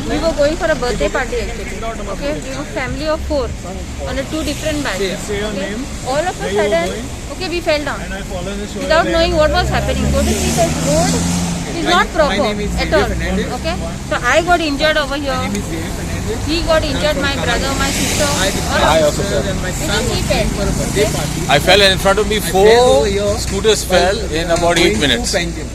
We were going for a birthday party actually. Okay, we were family of four on a two different bikes. Say your Okay, name. all of a Where you were sudden, going? Okay, we fell down And I follow the show. Without knowing what was happening. Go to see, the road is not proper My name is at Xavier all. Fernandez. Okay, so I got injured over here. My name is Xavier Fernandez. He got injured. My brother, my sister. I with All my of also sister fell. and my son Even he was fell. going for a birthday party. I fell and in front of me I fell four over here scooters fell while, in about going 8 to minutes. Panjim.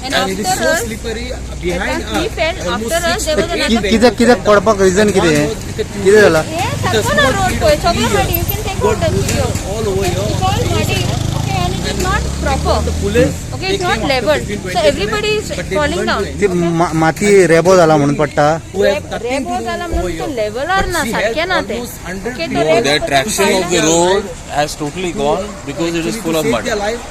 And And it is after so us, slippery behind he us. fell. Almost After us, six there was to eight another. कित्याक कित्याक पडपाक reason One कितें was with a two कितें जाला हे सारको ना road पळय, सगळं muddy. You can take got out the video. All over Okay, here. it's all muddy. Okay, and it is not proper. The police, Okay, they it's not came after leveled. 15, So 20 everybody is minutes, but they falling couldn't down. do ती anything. माती रेबो जाला म्हणून पडटा. Who have nothing रेबो to do जाला over म्हणून तो here. लेवलार But ना, she सारकें helped ना ते. almost 100 Okay, people. तो No, रेबो the करून traction of the पडला. Road has totally gone because it is Actually, full to of save mud. their life,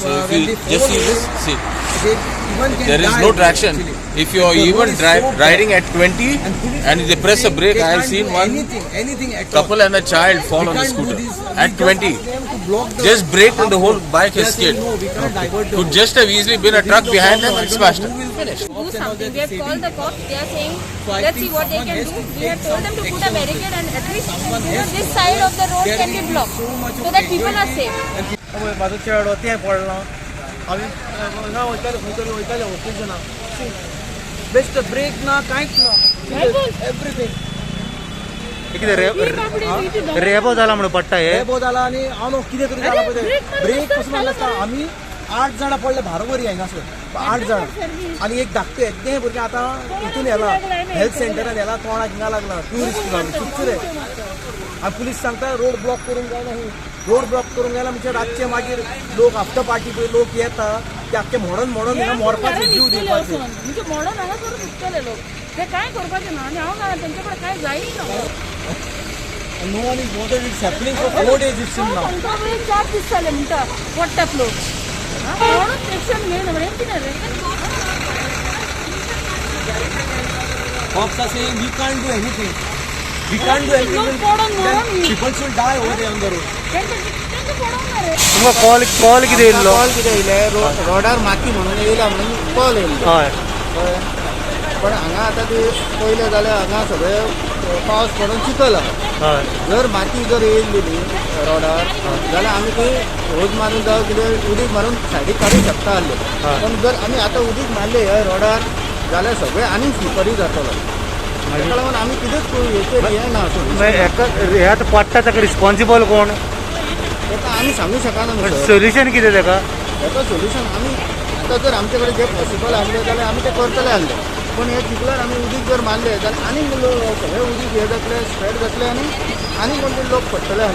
So if when you they just fall see this, over, see, they even can there is die no traction. Actually. If you are The road even is so bad. Riding at 20 And police and they press a say brake, they I have can't seen do one anything, anything at all. Couple and a child fall We on the can't do scooter this. We at just 20. ask them to block the Just brake and the whole bike They has are saying, skid. "No, we can't divert the Could road." just have easily been a This truck is the behind them problem. and I don't smashed know them. who will Finished. Do cops and all something. that We have saving. Called the cops. They are saying, So I let's see think what they someone can has do. to We take have told them to some put a action. Barricade and at least Someone has this to side of the road There can be will be blocked so much so of that people are casualty safe. And पळय म्हाजो चेडो तें पडलां. आमी हांगा वयताले खंय तरी वयताले ओकेजनाक. बेश्ट ब्रेक ना, कांयच ना, एवरीथींग. कितें रेबो जाला म्हणून पडटा हे. रेबो जाला आनी हांव न्हू कितें तरी जाला पळय तें. ब्रेक पसून मारलो आसता. आमी आठ जाणां पडले बारोबरी हांगासर, आठ जाणां आनी एक धाकटें येद्दें भुरगें. आतां हितून येला, हेल्थ सेंटरान येला. तोंडाक हिंगा लागला ट्युरिस्ट सुचरे. आनी पुलीस सांगता रोड ब्लॉक करूंक जायना. ही रोड ब्लॉक करूंक जायना म्हणजे रातचे मागीर लोक आफ्टर पार्टी पळय लोक येता, ते आख्खे मोडोन मोडोन हिंगा मरपाचे, जीव दिवपाचे. म्हणजे मोडोन हांगा करून सुट्टले लोक. ते काय करपाचें ना आनी हांव जाणा तेंचे कडेन काय जायच ना. No one is bothered. It's happening for 4 days, it seems now. चार दीस जाले म्हणटा पडटात लोक. कोणूच एक्शन घेयना म्हणून कितें रे? Cops are saying we can't do anything. We can't do anything. लोक पडोन मरोन. Then people should die over there on the road. तेंचे पडोंक ना रे. तुमकां कॉल कॉल कितें येयल्लो? कॉल कितें येयले, रोडार माती म्हणून येयला म्हणून कॉल येयल्लो. हय. कळ्ळें? पण हांगा आतां ती पयलें जाल्यार हांगा सगळें पावस पडून चिखल आहा. हय. जर माती जर येयल्ली न्ही रोडार जाल्यार आमी ती होज मारून जावं कितें उदीक मारून सायडीक काडूंक शकता आसले. हय. पण जर आमी आतां उदीक मारलें ह्या रोडार जाल्यार सगळें आनीक स्लिपरी जातलो. ताका लागून आमी कितेंच करूं हेचेर हें ना सोल्युशन. मागीर हेका हे आतां पडटा ताका रिस्पॉन्सिबल कोण? ताका आमी सांगूंक शकना न्हू सर. सोल्युशन कितें ताका? हेका सोल्युशन आमी आतां जर आमचे कडेन जें पॉसिबल आसलें जाल्यार आमी तें करतले आसले. पूण हे चिखलार आमी उदीक जर मारलें जाल्यार आनीक सगळें उदीक हें जातलें, स्प्रेड जातलें आनी आनी कोण तरी लोक पडटले आसले.